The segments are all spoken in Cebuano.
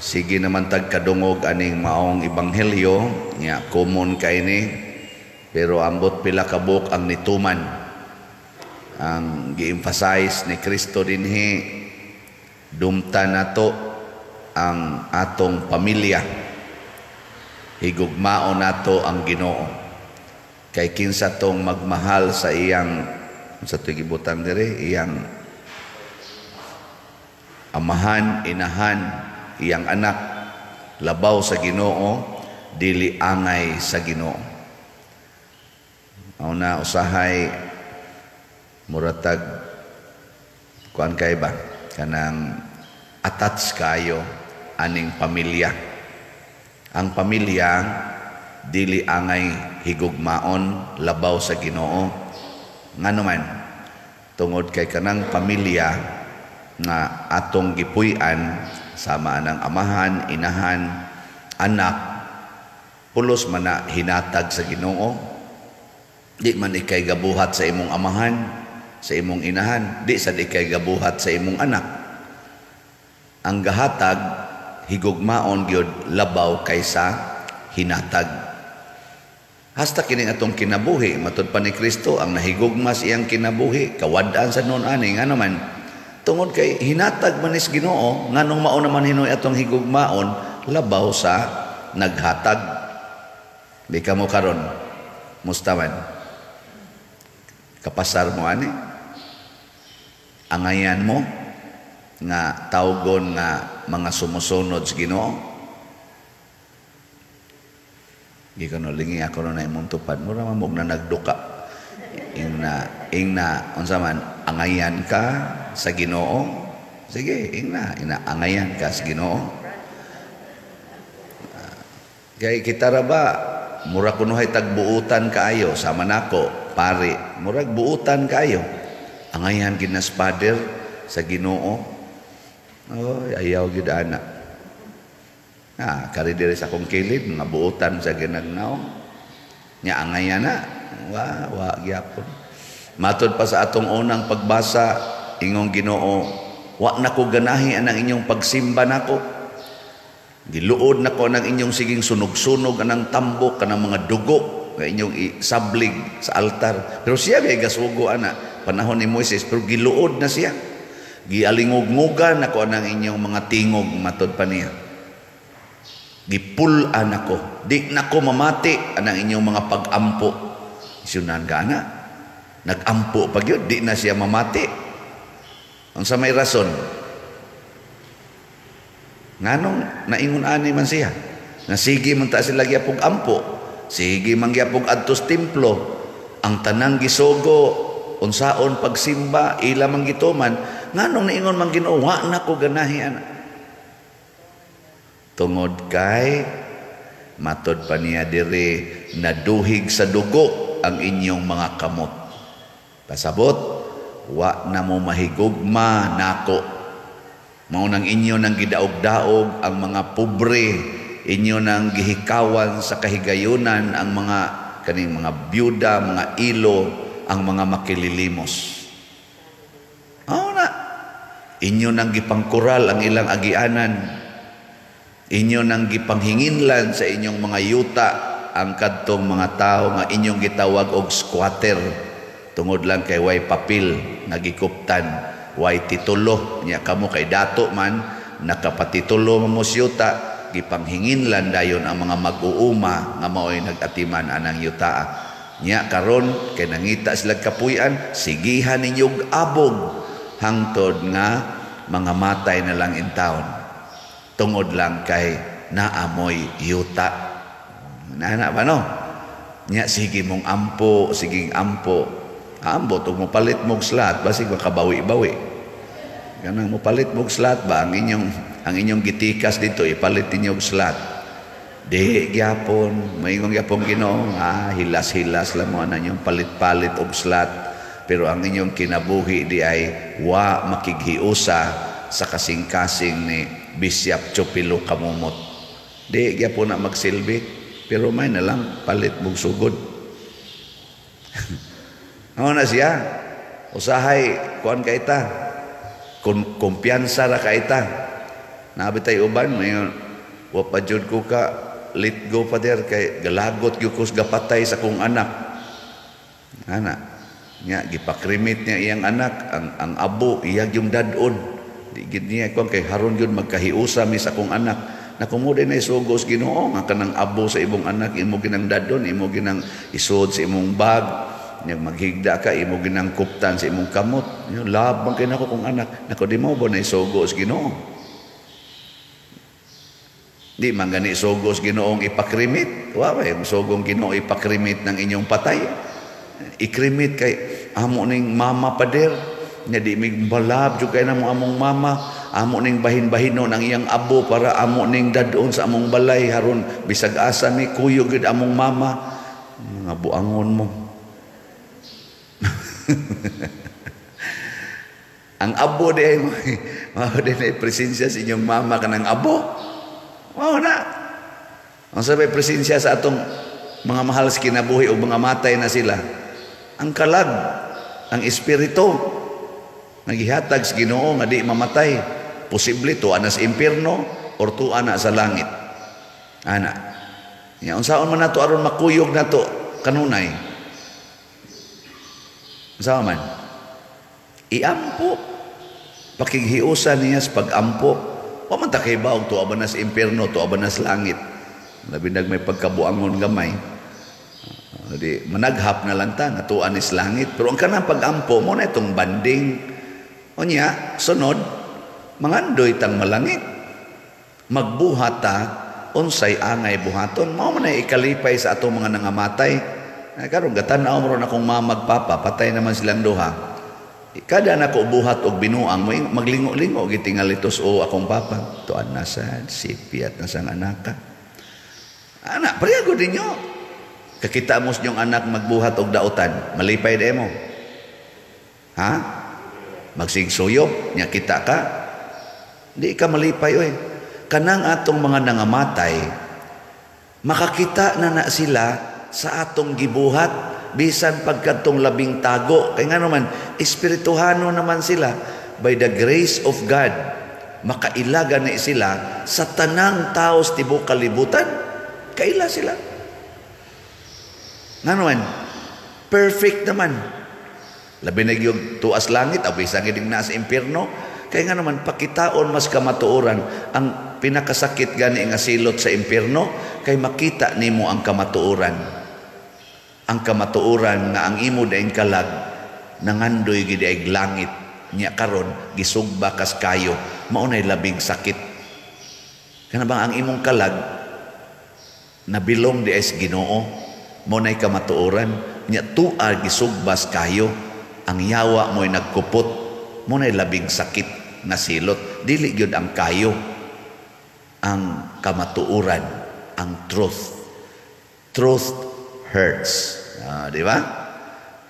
Sige naman tagkadungog aning maong ebanghelyo nga common kay ni, pero ambot pila ka buok ang nituman. Ang gi-emphasize ni Kristo dinhi, dumta nato ang atong pamilya. Higugmaon nato ang Ginoo. Kay kinsa tong magmahal sa iyang, sa tuig ibutang dire, iyang amahan, inahan, iyang anak, labaw sa Ginoo, dili angay sa Ginoo. Mao na usahay muratag kuan kay ba kanang attach kayo aning pamilya. Ang pamilya dili angay higugmaon labaw sa Ginoo. Ngano man, tungod kay kanang pamilya nga atong gipuy-an sama anang amahan, inahan, anak, pulos man na hinatag sa Ginoo. Di man ikay gabuhat sa imong amahan, sa imong inahan, di sad ikay gabuhat sa imong anak. Ang gahatag higugmaon gyud labaw kaysa hinatag. Hasta kining atong kinabuhi, matud pa ni Kristo, ang nahigugma sa iyang kinabuhi, kawad-an sa noon ani. Ngano man, tungod kay hinatag man is Ginoo, nganong mao naman hinoy atong higugmaon labaw sa naghatag. Di ka mo karon, musta man? Kapasar mo ani? Angayan mo nga tawgon nga mga sumusunod sa Ginoo? Gikan no lingi ako no na imong tupad, mura man mo na nagduka. Ingna, ingna unsa man, angayan ka sa Ginoo? Sige, ingna, ina angayan ka sa Ginoo. Kay kita ra ba mura kunohay tagbuutan kaayo sama nako, pare, murag buutan kaayo. Angayan gid nas father sa Ginoo. Oy, ayaw gid ana. Ah, kari diri sa akong kilid, mga buutan sa ginagnaw. Nya angayan na, wa wa gyapon. Matod pa sa atong unang pagbasa, ingong Ginoo, wa na ko ganahi anang inyong pagsimba nako. Giluod nako anang inyong siging sunog-sunog anang tambok kanang mga dugo nga inyong isablig sa altar. Pero siya may gasugo ana panahon ni Moises, pero giluod na siya. Gialingog-ngogan nako anang inyong mga tingog, matod pa niya. Gipul-an ako, di nako mamati anang inyong mga pag-ampo. Isunan ka na. Nag-ampo pag yun, di na siya mamati. Ang sa may rason, nganong naingon ani man siya? Nga sige man ta sila gyapog ampo, sige man gyapog adtos templo, ang tanang gisugo, unsaon pagsimba, ila man gituman, nganong naingon man Ginoo, wa na ko ganahi ana. Tungod kay matod pa niya diri, naduhig sa dugo ang inyong mga kamot. Pasabot, wa na mo mahigugma nako. Mao nang inyo nang gidaog-daog ang mga pobre, inyo nang gihikawan sa kahigayunan ang mga kaning mga byuda, mga ilo, ang mga makililimos. Mao na. Inyo nang gipangkural ang ilang agianan. Inyo nang gipanghinginlan sa inyong mga yuta ang kadtong mga tao nga inyong gitawag og squatter tungod lang kay way papel nga gikuptan, way titulo nya kamo kay dato man nakapatitulo mo sa yuta, gipanghinginlan dayon ang mga mag-uuma nga maoy nag-atiman anang yuta. Nya karon kay nangita sila kapuy-an, sigihan ninyog abog hangtod nga mga matay na lang in town tungod lang kay naamoy yuta. Nana ba no? Nya sige mong ampo, siging ampo. Ambot ug mopalit mog slot basig makabawi-bawi. Ganang mopalit mog slot ba ang inyong gitikas dito ipalit ninyo og slot. Di gyapon, maingon gyapon Ginoo, hilas-hilas lang mo ana inyong palit-palit og slot, pero ang inyong kinabuhi di ay wa makighiusa sa kasing-kasing ni Bishop Chupilo Kamumot. Di gyapon na magsilbi, pero may na lang palit mong sugod. Ano na siya? Usahay, kuan ka ita. Kumpiyansa ra ka ita. Nabi tay uban mayon, "Wa pa jud ko ka let go, Father, kay galagot gyud ko gapatay sa akong anak." Ana nya gipa-cremate niya iyang anak, ang abo iya gyung dad-on. Di gid niya kon kay haron gyud magkahiusa mi sa akong anak. Naku, mo din ay sugos Ginoo nga kanang abo sa imong anak imo ginang dadon, imo ginang isod sa imong bag nya, maghigda ka, imo ginang kuptan sa imong kamot. Love man kay nako kong anak. Nako, di mo ba na isugos Ginoo? Di man gani sugos Ginoong ipa-cremate. Wa ba yung sugong Ginoo ipa-cremate ng inyong patay? I-cremate kay amo ning mama, Pader. Nya di mig balab jud kay namo among mama. Amo ning bahin-bahinon ang iyang abo para amo ning dadon sa among balay, haron bisag asa mi kuyog gid among mama. Mga buangon mo. Ang abo di ay mao di na presensya sa inyong mama kanang abo. Mao na. Ang sabay presensya sa atong mga mahal sa kinabuhi o mga matay na sila. Ang kalag, ang espiritu, nagihatag sa Ginoo nga di mamatay. Posible tuwa na sa impierno or tuwa na sa langit. Ana. Ya, unsaon man nato aron makuyog nato kanunay? Unsaon man? Iampo. Pakighiusa niya sa pag-ampo. Wa man ta kay baog tuwa ba na sa impierno, tuwa ba na sa langit. Labi nag may pagkabuangon gamay. Di managhap na lang ta nga tuwa ni sa langit. Pero ang kanang pag-ampo mo na itong banding. Unya, sunod, mangandoy tang malangit. Magbuhat ta, unsay angay buhaton. Mao man ay ikalipay sa atong mga nangamatay. Ay, karon gatan-aw mo ron akong mama magpapa, patay naman silang duha. Kada nako buhat og binuang, maglingo-lingo gitingalitos o akong papa. Tuan na sa sipiat na sang anaka. Anak, pareho ninyo. Kakita mo sa inyong anak magbuhat og dautan, malipay de mo. Ha? Magsigsuyop, nya kita ka. Di ka malipay oy. Kanang atong mga nangamatay, makakita na na sila sa atong gibuhat bisan pagkatong labing tago. Kay nga naman, espirituhano naman sila. By the grace of God, makailaga na sila sa tanang tao sa tibuok kalibutan. Kaila sila. Nga naman, perfect naman. Labi na yung tuas langit, o bisan gining nasa impierno. Kaya nga naman, pakitaon mas kamatuoran ang pinakasakit gani nga silot sa impierno, kay makita nimo ang kamatuoran. Ang kamatuoran nga ang imo daing kalag nangandoy gid ay langit nya karon gisugba kas kayo, mao nay labing sakit. Kana bang ang imong kalag nabilong di ay sa Ginoo, mao nay kamatuoran nya tua gisugbas kayo, ang yawa mo'y nagkupot, mao nay labing sakit na silot. Dili gyud ang kayo, ang kamatuoran, ang truth. Truth hurts. Di ba?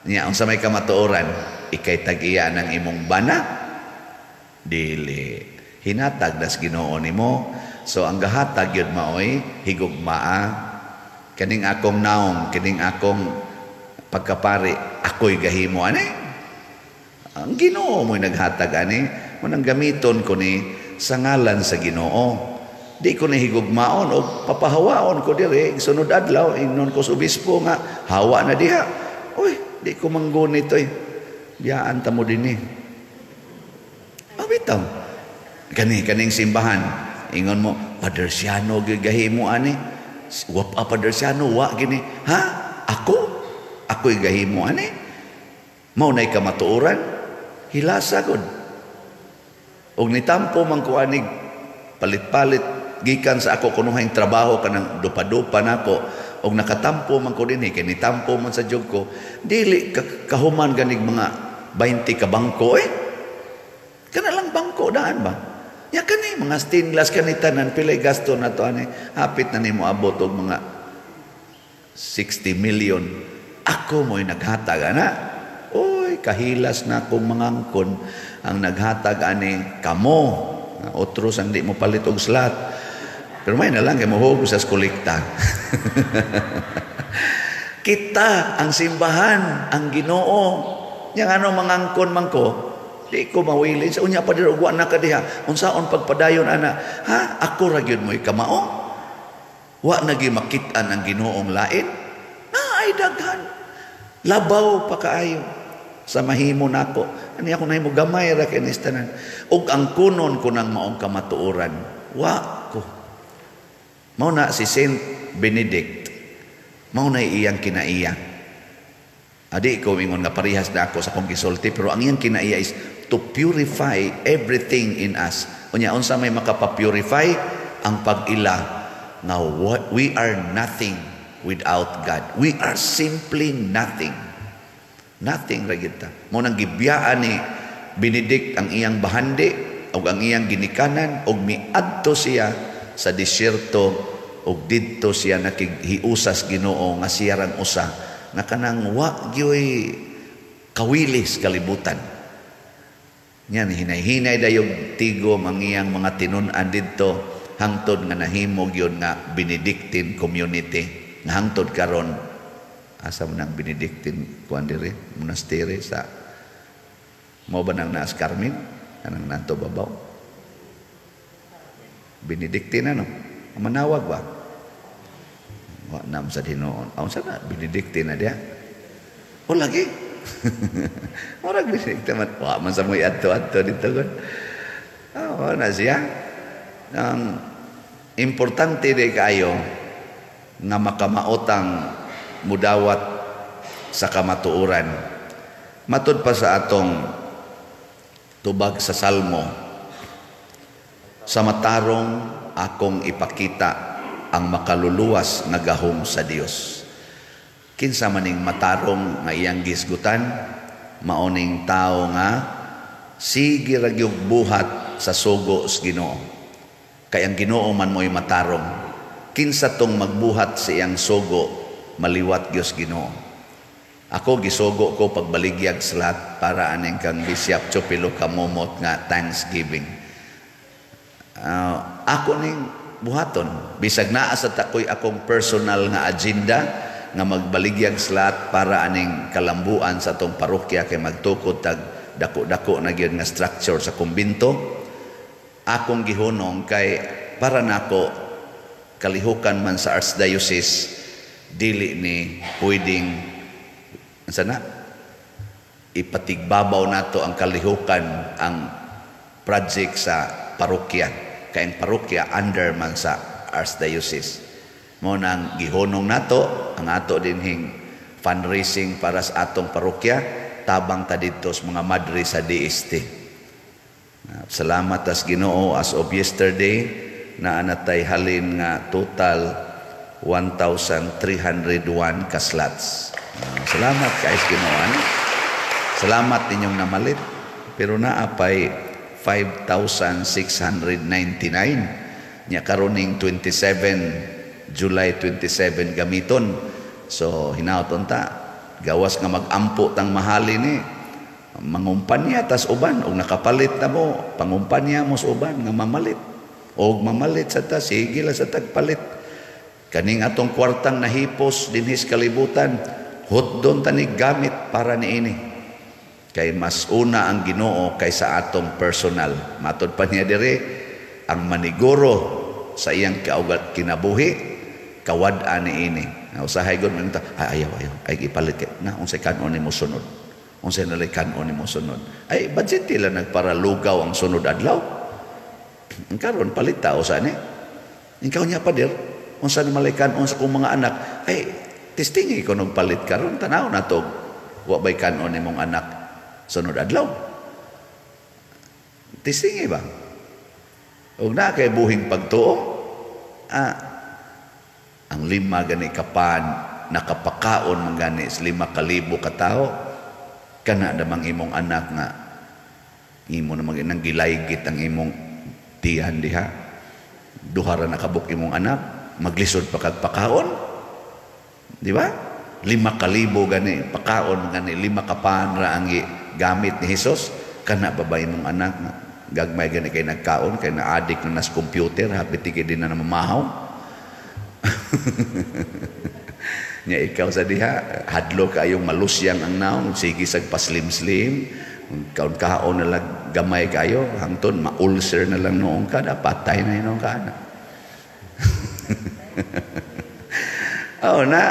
Nya unsa may kamatuoran? Ikay tag-iya ng imong bana? Dili. Hinatag das Ginoo nimo. So ang gahatag gyud maoy higugmaa. Kaning akong naong, kining akong pagkapari, ako'y gahimo ani. Ang Ginoo mo'y naghatag ani, manang gamiton ko ni sa ngalan sa Ginoo. Di ko ni higugmaon o papahawaon ko dire sunod adlaw ingnon ko sa obispo nga hawa na diha. Uy, di ko manggunit oy. Biyaan ta mo dinhi. Bitaw. Kani kaning simbahan, ingon mo, "Father Siano gahimo ani." Wa pa Father Siano, wa gini. Ha? Ako? Ako'y gahimo ani? Mao na'y kamatuoran? Hilasa gud. Og nitampo man ko anig palit-palit gikan sa ako kunuhang trabaho kanang dupa-dupa nako, og nakatampo man ko dinhi kay nitampo man sa jug ko, dili kahuman ganig mga 20 ka bangko eh. Kana lang bangko daan ba? Ya kani mga stained glass kani tanan pilay gasto na to ani, hapit na nimo abot og mga 60 million. Ako mo'y naghatag ana. Oy, kahilas na akong mangangkon ang naghatag ani kamo. Otros ang di mo palit og slot. Pero may na lang kay mohugo sa kolekta. Kita ang simbahan, ang Ginoo. Yang ano mangangkon man ko. Di ko mawili. Sa unya pa diri ug wa na ka diha. Unsaon pagpadayon ana? Ha? Ako ra gyud mo'y kamao. Wa na gyud makit-an ang Ginoong lain. Naay daghan. Labaw pa kaayo sa mahimo nako. Ani ako nahimo gamay ra kay tanan. Ug ang kunon ko nang maong kamatuoran. Wa ko. Mao na si Saint Benedict. Mao na iyang kinaiya. Adi ko ingon nga parehas na ako sa akong gisulti, pero ang iyang kinaiya is to purify everything in us. Unya unsa may makapa-purify? Ang pag-ila nga we are nothing without God. We are simply nothing. Nothing ra gyud ta. Mao nang gibiyaan ni Benedict ang iyang bahandi ug ang iyang ginikanan ug miadto siya sa disyerto ug didto siya nakighiusas Ginoo nga siya rang usa nga kanang wa gyoy kawilis kalibutan. Yan, hinay-hinay dayog tigom ang iyang mga tinun-an didto hangtod nga nahimo gyud nga Benedictine community nga hangtod karon. Asa man ang Benedictine kuan diri, monastery sa mao ba nang naas Carmen kanang nanto babaw Benedictine, ano manawag ba wa nam sa hinuon aw sa na Benedictine na diya o lagi murag Benedictine man wa man sa moy adto-adto dito gon. Ah, na siya ang importante di kaayo nga makamaotang mudawat sa kamatuoran. Matud pa sa atong tubag sa Salmo, sa matarong akong ipakita ang makaluluwas nga gahom sa Dios. Kinsa maning matarong nga iyang gisgutan? Maoning tao nga sige ra gyud buhat sa sugo sa Ginoo. Kay ang Ginoo man mo'y matarong. Kinsa tong magbuhat sa iyang sugo, maliwat gyud Ginoo. Ako gisugo ko pagbaligyag slot para aning kang Bishop Chupilo kamumot nga Thanksgiving. Ako ning buhaton bisag naa sa takoy akong personal nga agenda nga magbaligyag slot para aning kalambuan sa atong parokya kay magtukod tag dako-dako na gyud nga structure sa kumbinto. Akong gihunong kay para nako kalihukan man sa archdiocese, dili ni pwedeng sana ipatigbabaw nato ang kalihukan ang project sa parokya kay ang parokya under man sa archdiocese. Mo nang gihunong nato ang ato dinhing fundraising para sa atong parokya, tabang ta didto sa mga madre sa DST. Salamat tas Ginoo, as of yesterday naa natay halin nga total 1,301 ka slots. Salamat kay Ginoo. Salamat ninyong namalit. Pero naa pay 5,699 nya karoning 27 July 27 gamiton. So hinaot ta gawas nga magampo tang mahali ni mangumpanya tas uban og nakapalit na mo pangumpanya mo sa uban nga mamalit og mamalit sa ta, sige lang sa tagpalit kaning atong kwartang nahipos dinhis kalibutan, hotdon ta ni gamit para niini kay mas una ang Ginoo kaysa atong personal. Matod pa niya dire, ang maniguro sa iyang kaugat kinabuhi kawad-an niini. Usahay gud man ta, ay, ayaw ayaw ay ipalit kay na unsay kan-on nimo sunod, unsay nalay kan-on nimo sunod, ay budget lang nagpara lugaw ang sunod adlaw. Karon palit ta usa ni ikaw niya pader unsa na malay kan-on sa kong mga anak, ay testingi ko nung palit karon, tanaw na to wa bay kan-on nimong anak sunod adlaw, testingi ba og na kay buhing pagtuo. Ang 5 gani kapan nakapakaon man gani sa 5,000 ka tawo, kana namang imong anak nga imo namang inang gilaygit ang imong tiyan diha, duha ra nakabuk imong anak, maglisod pa kag pakaon, di ba? 5,000 gani pakaon gani, 5 kapan ra ang gamit ni Hesus. Kana ba ba imong anak nga gagmay gani kay nagkaon kay na-addict na nas computer, hapit kay di na mamahaw? Nya ikaw sa diha hadlo kaayong malusyang ang naong, sige sag paslim-slim. Kaon-kaon na lang gamay kayo, hangtod ma-ulcer na lang noong ka, patay na yun ka na. Oh na,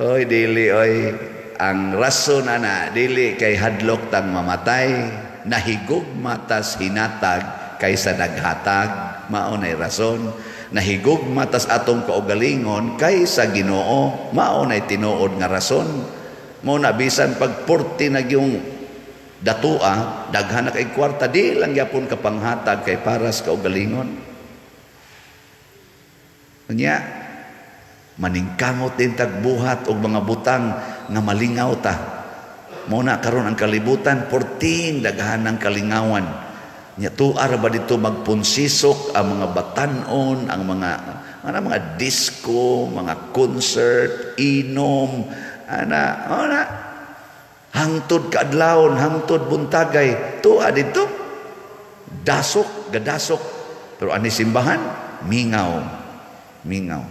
oy dili oy ang rason ana dili kay hadlok tang mamatay, nahigugma tas hinatag kaysa naghatag, mao nay rason. Nahigugma tas atong kaugalingon kaysa Ginoo, mao nay tinuod nga rason. Mo na bisan pag 40 na yung datua, daghan na kay kwarta, di lang gyapon ka panghatag kay paras kaugalingon. Unya, maningkamot din tagbuhat og mga butang nga malingaw ta. Mo na karon ang kalibutan 14 daghan ng kalingawan. Nya tuar ba dito magpunsisok ang mga batanon, ang mga ana mga disco, mga concert, inom, ana, ana hangtod kaadlawon, hangtod buntagay, tuwa dito dasok, gadasok. Pero ani simbahan, mingaw, mingaw.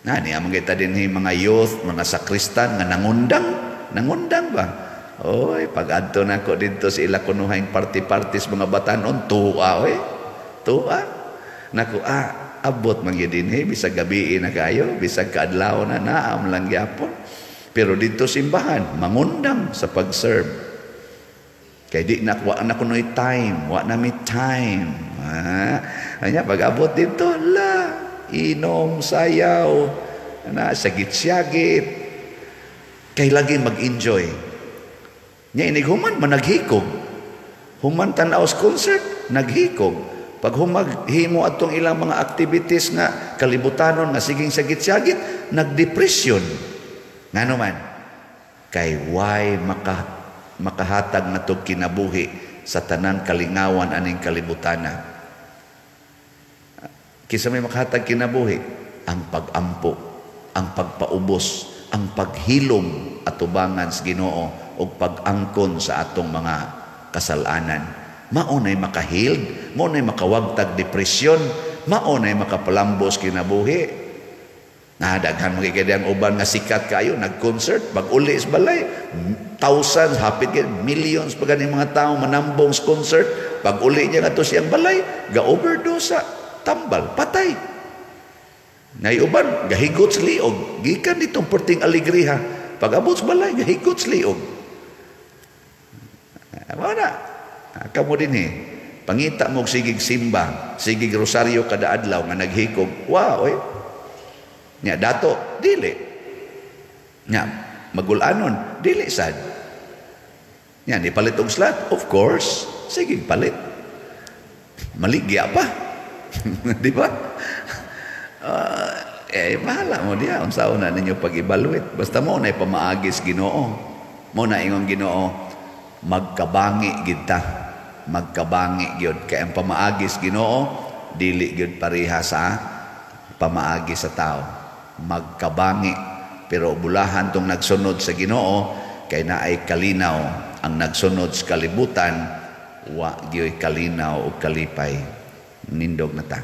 Na niya mga kita din mga youth, mga sakristan nga nangundang, nangundang ba? Oy, pag adto nako didto sa ila kunuhang party-parties mga batanon, tuwa oy. Tuwa. Nako abot man gyud dinhi bisag gabii na kayo, bisag kaadlaw na naam lang gyapon. Pero didto simbahan, mangundang sa pag-serve. Kay di na wa na kunoy time, wa na mi time. Ha? Anya pag abot didto, la inom, sayaw, na sagit-syagit. Kay lagi mag-enjoy. Nya inig human managhikog. Human tan-aw sa concert, naghikog. Pag humaghimo atong ilang mga activities nga kalibutanon nga siging sagit-syagit, nagdepression. Ngano man? Kay why makahatag na tog kinabuhi sa tanang kalingawan aning kalibutana. Kinsa may makahatag kinabuhi? Ang pag-ampo, ang pagpaubos, ang paghilom atubangan sa Ginoo ug pag-angkon sa atong mga kasalanan. Mao nay makahealed, mao nay makawagtag depresyon, mao nay makapalambos kinabuhi. Na daghan mga kay ang uban nga sikat kayo nag-concert, pag-uli sa balay, thousands, hapit kay millions pa ganing mga tao manambong sa concert, pag-uli niya ngadto siyang balay, ga-overdose sa tambal, patay. Nay uban gahigot sa liog, gikan ditong perting alegriha, pag-abot sa balay gahigot sa liog. Mao na. Kamo din eh. Pangita mo sigig simba, sigig rosaryo kada adlaw nga naghikog. Wow, oy. Nya dato dili. Nya magulanon dili sad. Nya ni palit og slat, of course, sige palit. Maligya pa. Di ba? Bahala mo diya unsaon na ninyo pag-evaluate. Basta mo na pamaagis Ginoo. Mo na ingon Ginoo, magkabangi gid ta. Magkabangi gyud kay ang pamaagis Ginoo dili gyud pareha sa pamaagi sa tao. Magkabangi pero bulahan tong nagsunod sa Ginoo kay naay kalinaw. Ang nagsunod sa kalibutan wa gyoy kalinaw o kalipay. Nindog na ta.